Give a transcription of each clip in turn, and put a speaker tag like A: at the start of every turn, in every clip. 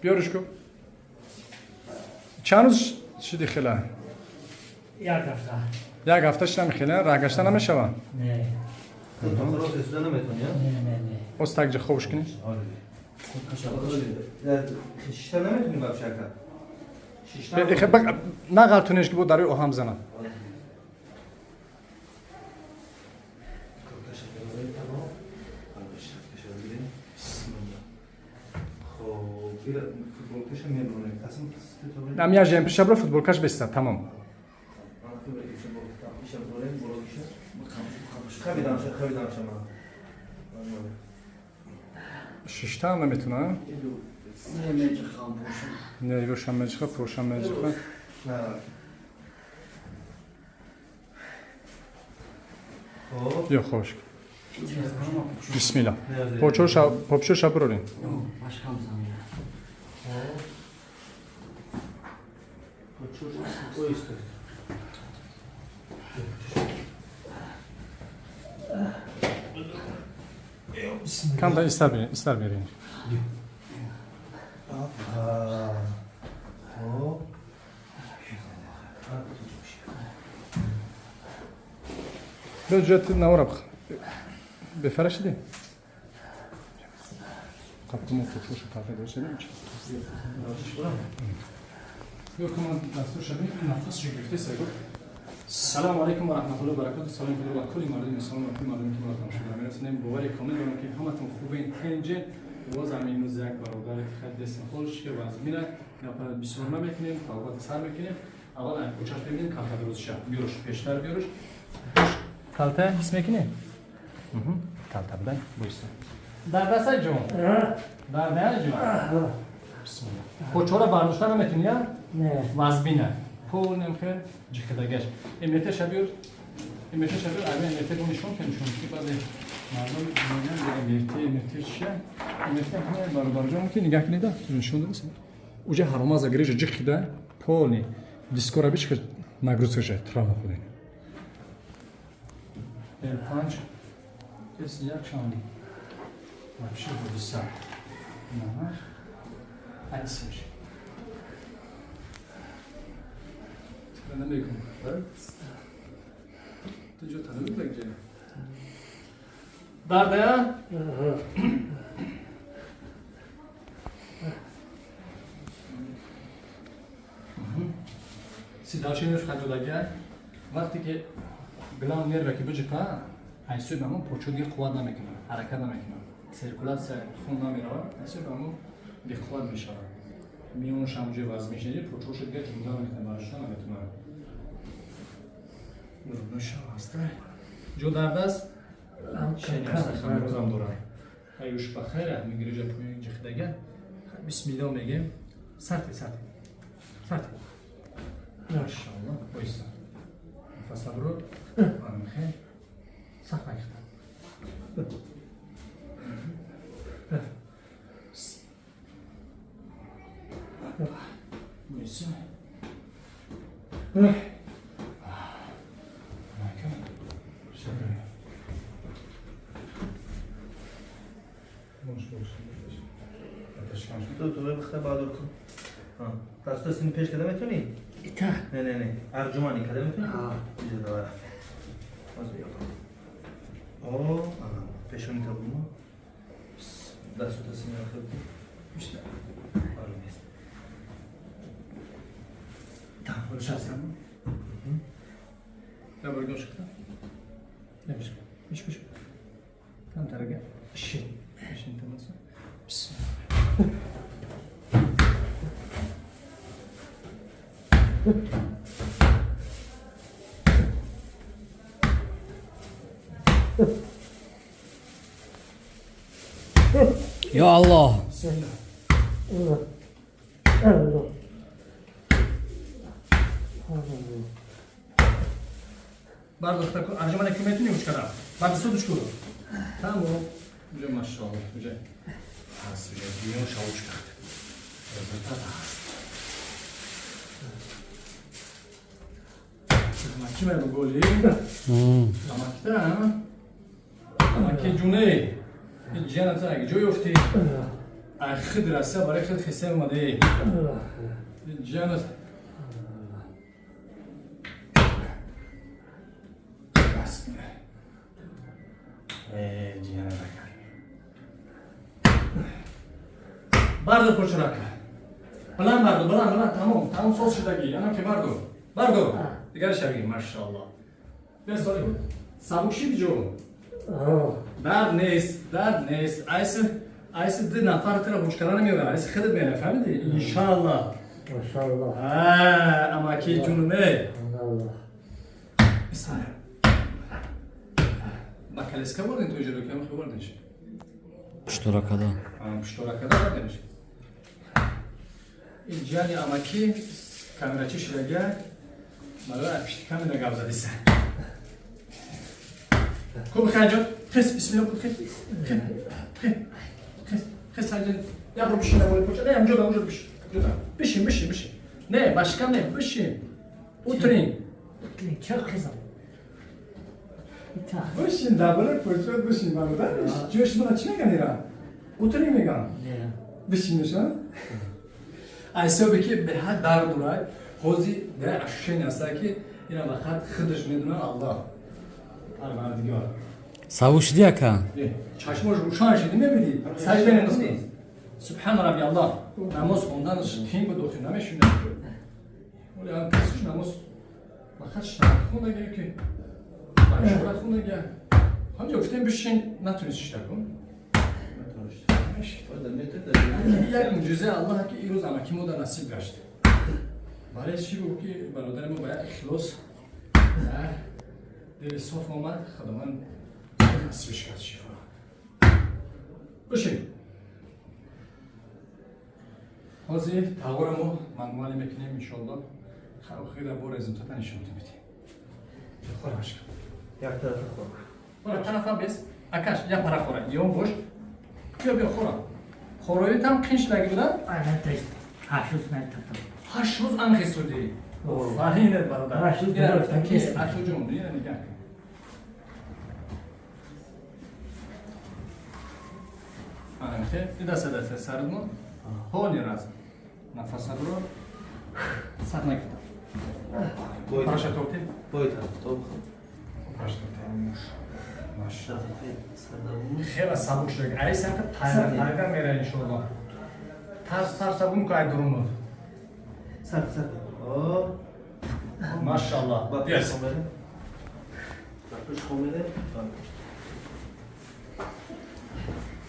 A: Биёриш ку. Чанд рӯз шиди хела?
B: Як ҳафта.
A: Як ҳафта шидам хела, раҳ гашта намешава?
B: Не.
C: Рост истода наметавонӣ, а?
B: Не, не, не.
A: Оз так ҷа хобш кунӣ.
C: Шишта наметавонӣ вообще, ака? Шишта.
A: Нағалтунеш, ки бо дарои оҳам занад.
C: Футболкаша мебронем.
A: Ам я жемпи шабро, футболкаш беста, тамом.
C: Хабиданша, хабиданша ман.
A: Шиштаам наметуна.
B: Не, меҷихам бошам.
A: Нервёшам меҷиха, пошам меҷиха.
C: Хоб.
A: Ё, хобш. Бисмилла. Почоша, попшоша бирорем.
B: Башкам замина.
C: Ой, стой.
A: Камта истар берин, истар берин.
C: Хоб.
A: Бё ҷояти навора бих. Бефара шиди? Қабкумо почоша тафе дошедем чи? Ё куман дастур шабин, нафасшо гирифте сегу. Салому алайкум ва раҳматуллоҳи ва баракатуҳ. Салом худро ба кулли мардуми мусулмон ва кулли мардуме, ки моро тамошо мекунанд, мерасонем. Бовари комил дорам, ки ҳаматон хубен, тинҷен. Боз ҳам имрӯз як бародаре ки хеле дестан холш ки вазмина бисёр намекунем, табобати сар мекунем. Аввал кӯчаш бибинем, калта дурустша. Биёрш, пештар биёрш. Калта ҳис мекунӣ? Калта будай, бойста. Дард аст, ҷон? Дард не, ҷон? Бисмилла. Почора бардошта наметунӣ, я?
B: Не.
A: Вазбина. Полнем хел ҷиқидагаш. МРТ шабиёр, МРТ шабиёр, агар МРТ бо нишон кунем, чун ки баъзе мардум мегӯянд: МРТ, МРТ чия? МРТ ҳама, бародарҷон, ки нигаҳ кунед, нишон додас. Уҷа ҳаромаза грижа ҷиқида, полный дискора биш, нагрузка шад, травма худин. L5 S1 шам вообще ҳодиса. Наҳ. Айсиш. Намекун. Ту ҷо танамик ҷа. Дарда? Сидалчи нерв хаҷодагия. Вақте ки главный нерва ки биҷиқа, айсӯи ба ҳамон почо дига қувват намекунад, ҳаракат намекунад. Циркуляция хун намеравад, айсӯи ба ҳамон беқувват мешавад. Миёнаш ҳам ҷои вазн мешавад, почоша дига ҷунда наметавонад, бардошта наметавонад. Нурнушам ҳаста. Ҷо дард аст? Шенирӯзам дорам. Аюш ба хайр, мегириҷа поёни ҷихдага. Бисмилло мегем. Сарти, сарти. Сарти. Машаалло, бойса. Нафас абро. Анхе. Сахт накихта. Бойса. Нака. Шабре. Бош, бош.
C: Ту ту бихта баъдур кун. Дасто сини пеш када метавонӣ?
B: Ита.
C: Не, не, не. Арҷумани када метавонӣ? Иҷа давай. Боз биё. О, ана, пешони табумо. Дастото сини ахир. Бишта. Оре нест. Там,
A: Шастам. Я бургон шихта. Набиш. Биш, биш. Там тарага. Шин. Шин тамаса. Бисмилла.
B: Yo Alloh.
A: Bismillah.
B: Allah.
A: Бардошта ку, арҷумана ки метуни уч кара. Бардошта дуч ку. Тамом. Уже машалло, уже. Ҳаст, уже миён шауч кард. Результат ҳаст. Амаки мегу голи? Амакита, а? Амаки ҷуне. Ин ҷиянат аг ҷой ёфтӣ? Хид Россия барои хид хисе омади. Ҷанат. Бардор почурака. Баланд бардор, баланд, баланд, тамом, тамом соз шудаги. Анам ки бардор. Бардор. Дигар шави, машааллоҳ. Бес соли. Сабук шиди ҷо. Дард нест, дард нест. Айси, айси ду нафар тира ҳучкара намеёрад. Айси худат мера, фаҳмиди? Иншааллоҳ.
B: Машаллоҳ.
A: А, амаки ҷунуме.
B: Аллоҳ.
A: Бисмилла. Ба колеска бурдин ту иҷро кам хӯрдиш.
B: Пуштора када.
A: Пуштора када бурдинш. Ин ҷани амаки камерачи шидага барои пишти камера гап задиса. Ку бихай ҷон. Хес бисмилла ку хес. Хес. Хес. Хес хаҷон. Я бро бишин на поча. Не, ҳамҷо да, ҳамҷо бишин. Ҳамҷо да. Бишин, бишин, бишин. Не, башка не, бишин. Утрин.
B: Чоқ хизам.
A: Бишин дар болои поча бишин бародар. Ҷояш мана чӣ меган ира? Утрин меган. Бишин меша? Айсобе ки беҳад дард дорад, ҳози да ощущение аста ки ина вақт худаш медонад Аллоҳ. Парвардигор.
B: Сабук шуди ака?
A: Чашмош рӯшан шуди мебинӣ? Сажда намоз нест. Субҳана рабби Аллоҳ. Намоз хонданаш қин буд, охир намешунид. Оли ам касиш намоз вақт шарт хондаги ки ба ишорат хондаги. Ҳамҷо гуфтем бишин, натунист шита кун. Як муъҷизаи Аллоҳ ки ирӯз амаки мо дар насиб гашт. Барои чӣ буд ки бародари мо ба як ихлос дили соф омад, Худованд насибиш кард шифо. Бишин. Ҳозир тағора мо мануале мекунем иншоаллоҳ. Охира бо результата нишон медиҳем. Хӯраш.
C: Як тарафа хӯр.
A: Хӯра тарафа бес. Акаш, як пара хӯра. Ё бош. Биё, биё хӯра. Хӯроитам қин шудаги буда? 8 рӯз анхе судӣ. Офаринет бародар.
B: 8 рӯз
A: Ки акуҷон, ина нигаҳ кун. Анхе, даста даста сармо. Ҳони раз. Нафасадро сар накида. Параша торти?
C: Бой тараф, то.
A: Параша торти. Машаллоҳ. Хела сабук шуд. Ай сака тайра, тайра мера иншоаллоҳ. Тарс, тарс сабун ку ай дурунуд.
C: Сар, сар. О.
A: Машаллоҳ.
C: Ба пеш хомере. Ба пеш хомере.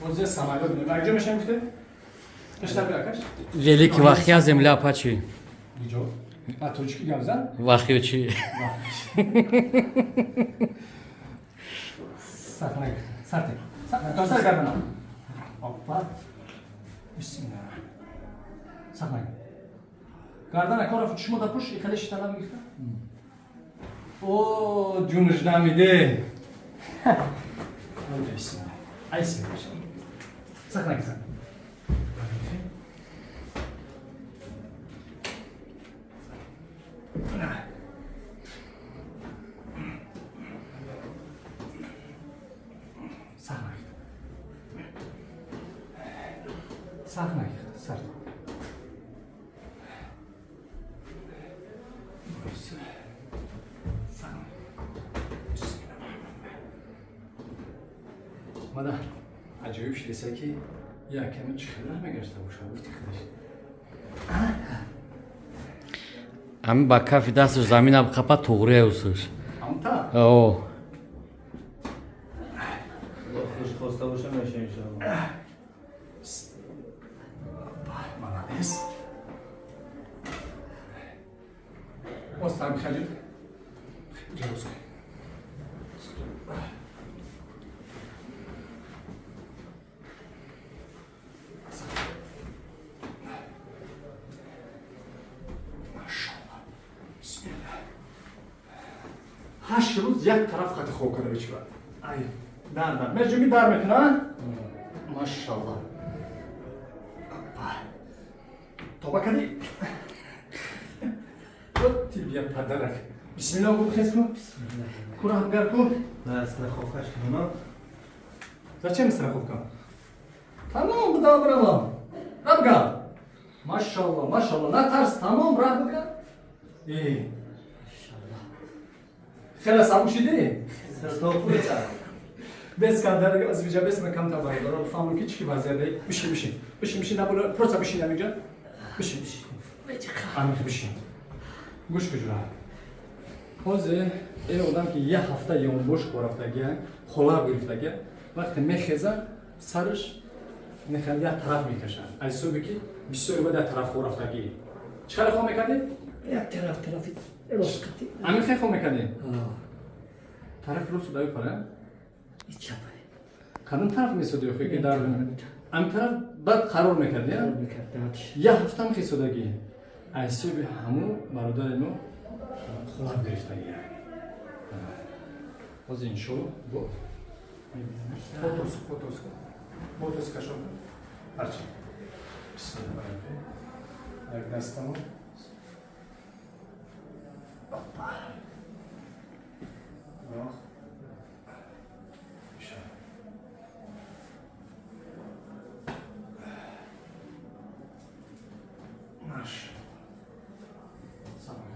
A: Боз самолёт мебарем. Акҷо мешавем гуфте? Пештар биё акаш.
B: Великий вахия земля пачи.
A: Иҷо. А тоҷикӣ гап зан?
B: Вахиё чи?
A: Сар нагирифт. Сар тек. Сар гардана. Опа. Бисмилла. Сар нагир. Гардана кора чишмо да пуш, и хеле шитана мегирифта? О, ҷунаш намиде. Бисмилла. Айси. Сар нагир. Сар нагир. Сар нагир. Сар. Сар. Мада аҷоиб шудеса ки як ками чӣ хел намегашта боша гуфти худаш.
B: Ами ба кафи дасташ замина қапа туғрия усуш.
A: Амта?
B: О.
C: Худо хуш хоста боша меша иншоаллоҳ.
A: Молодец. Боз там хаҷид. Ҷалос кун. Машаллоҳ. Бисмилла. 8 рӯз як тараф хати хоб карда бичива. Ай, дар дар. Меҷуми дар мекуна? Машаллоҳ. Апа. Тоба кардӣ? Вот тебе подарок. Бисмилла гу хес кун. Кура ҳамгар ку.
C: На страховкаш кунам.
A: Зачем страховка? Тамом, буда бравам. Раҳ бигар. Машалло, машалло. Натарс, тамом, раҳ бигар. Э. Хеле сабук шидӣ? Бес кардar аз виҷа бес мекам та бародаро фаҳмам ки чӣ вазъият е. Бишин, бишин. Бишин, бишин, набула, просто бишин ҳаминҷа. Бишин, бишин. Ҳамин бишин. Гӯш куҷура. Ҳозир ин одам ки як ҳафта ёнбош хорафтагия, холаб гирифтагия, вақте мехеза, сараш мехоҳад як тараф мекашад. Аз ҳисоби ки бисёри бояд як тараф хорафтагӣ. Чӣ қадар хоб мекардӣ?
D: Як тараф, тарафи рост қати.
A: Ҳамин хел хоб мекардӣ? Тарафи рост дави пара?
D: Чапа.
A: Кадом тараф месодӣ охи ки дар ҳамин тараф баъд қарор мекардӣ? Як ҳафтам хисодагӣ. Аз ҳисоби ҳамун бародари мо холаб гирифтагӣ. Ҳозир иншолло бо фотос фотос фотос кашон ҳарчи. Бисмиллаҳ. Як дастамо. Опа. Маш. Салом.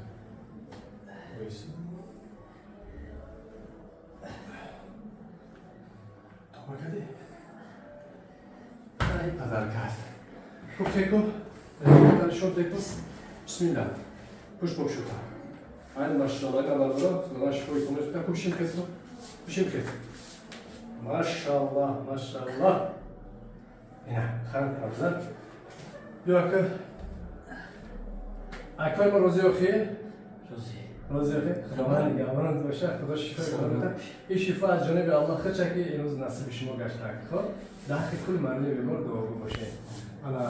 A: Тоба кардӣ? Ай падар кард. Хуб теку. Шод теку. Бисмилла. Пуш боб шута. Ай машалла бародаро, худо шифои комил шута. Хуб шин хез. Бишин хез. Машалла, машалла. Ина, хан абзар. Биё ки акои мо розӣ охи?
B: Розӣ.
A: Розӣ охи? Худованд нигаҳбонат боша, худо шифои комил диҳад. Ин шифо аз ҷониби Аллоҳ худша ки имрӯз насиби шумо гашта. Хоб, дар ҳаққи кулли мардуми бемор дуогӯ бошед. Ана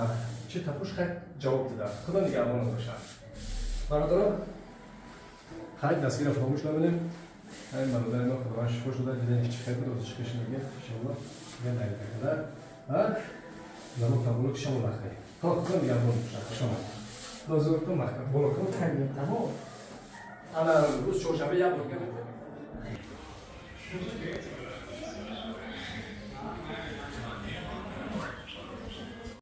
A: чӣ тапуш хай ҷавоб додад. Худо нигаҳбонат боша. Бародаро, хай дастгирро фаромӯш набинем. Ай бародари мо худованд шифо шуда, дидем ки чӣ хел буд, озиш каши мегӯяд, иншоалло. Дигар дар када. А? Замон табурук шомо нахай. Хоб, худо нигаҳбон боша. Хуш омад. Дозор кун маҳкам. Боло кун.
D: Тамом.
A: Ана рӯз чоршанбе як бор